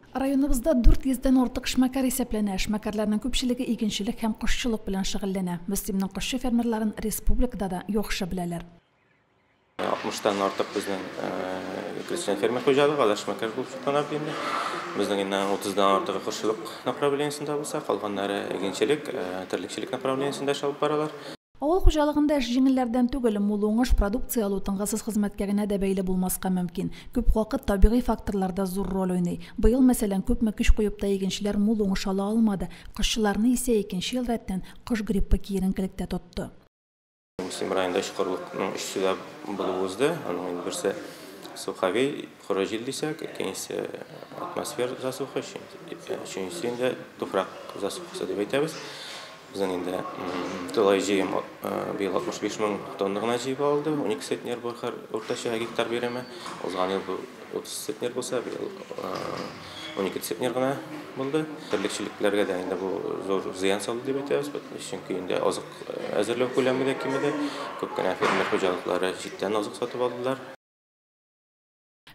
Районыбызда 400 дән артык эшмәкәр исәпләнә. Эшмәкәрләрнең күпчелеге игенчелек һәм кошчылык белән шөгыльләнә. Мөслимнең кошчы фермерларын республикада да яхшы беләләр. 60-тан артык безнең крестьян фермер хуҗалыгы, алар эшмәкәр булып шутлана инде. Безнең инде 30-дан артыгы кошчылык направлениесендә булса, калганнары игенчелек, терлекчелек направлениесендә эш алып баралар. Авыл хуҗалыгында эш җиңелләрдән түгел, мул уңыш, продукция алу тынгысыз хезмәткә генә дә бәйле булмаска мөмкин. Күп вакыт табигый факторлар да зур роль уйный. Быел, мәсәлән, күпме көч куеп та игенчеләр мул уңыш ала алмады. Кошчыларны исә икенче ел рәттән кош гриппы киеренкелектә тотты. Мөслим районында өч корылыкның өчесе дә булып узды. Аның инде берсе суховей, коры җил дисәк, икенчесе атмосфер засуха, өченчесе инде туфрак засухасы дип әйтәбез. Безнең инде тулай җыем быел 65 мең тонна гына җыеп алды, 12 центнер бу уртача гектар биреме. Узган ел бу 30 центнер булса, быел 12 центнер гына булды. Терлекчелекләргә дә инде бу зур зыян салды дип әйтәбез, чөнки инде азык әзерләү күләме дә кимеде. Күп кенә фермер хуҗалыклары читтән азык сатып алдылар.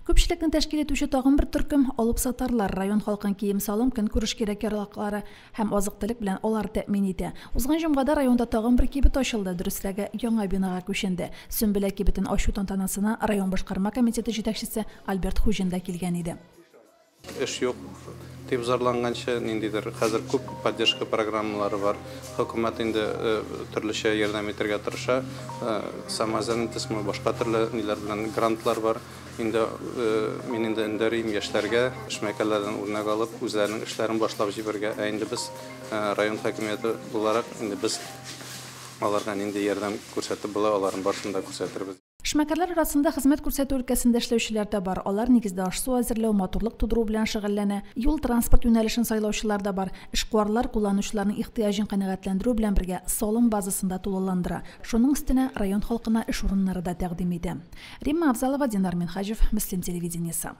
Күпчелекне тәшкил итүче тагын бер төркем алып сатарлар. Район халкын кием-салым, көнкүреш кирәк-яраклары һәм азык-төлек белән алар тәэмин итә. Узган җомгада районда тагын бер кибет ачылды, дөресрәге, яңа бинага күченде. Сөмбелә кибетен ачу тантанасына район башкарма комитеты җитәкчесе Альберт Хуҗин да килгән иде. Эш юк дип зарланганчы, ниндидер хәзер күп поддержка программалары бар. Хөкүмәт инде төрлечә ярдәм итәргә тырыша. Самозанятость, башка төрле ниләр белән грантлар бар. Инде мин инде өндәрим яшьләргә, эшмәкәрләрдән үрнәк алып, үзләренең эшләрен башлап җибәрергә. Ә инде без район хакимияте буларак, инде без аларга нинди ярдәм күрсәтеп була, аларын барысын да күрсәтербез. Эшмәкәрләр арасында хезмәт күрсәтү өлкәсендә эшләүчеләр дә бар. Алар нигездә аш-су әзерләү, матурлык тудыру белән шөгыльләнә. Юл-транспорт юнәлешен сайлаучылар да бар. Эшкуарлар кулланучыларның ихтыяҗын канәгатьләндерү белән бергә салым базасын да тулыландыра. Шуның өстенә район халкына эш урыннары да тәкъдим итә. Римма Авзалова, Динар Минһаҗев, Мөслим телевидениесе.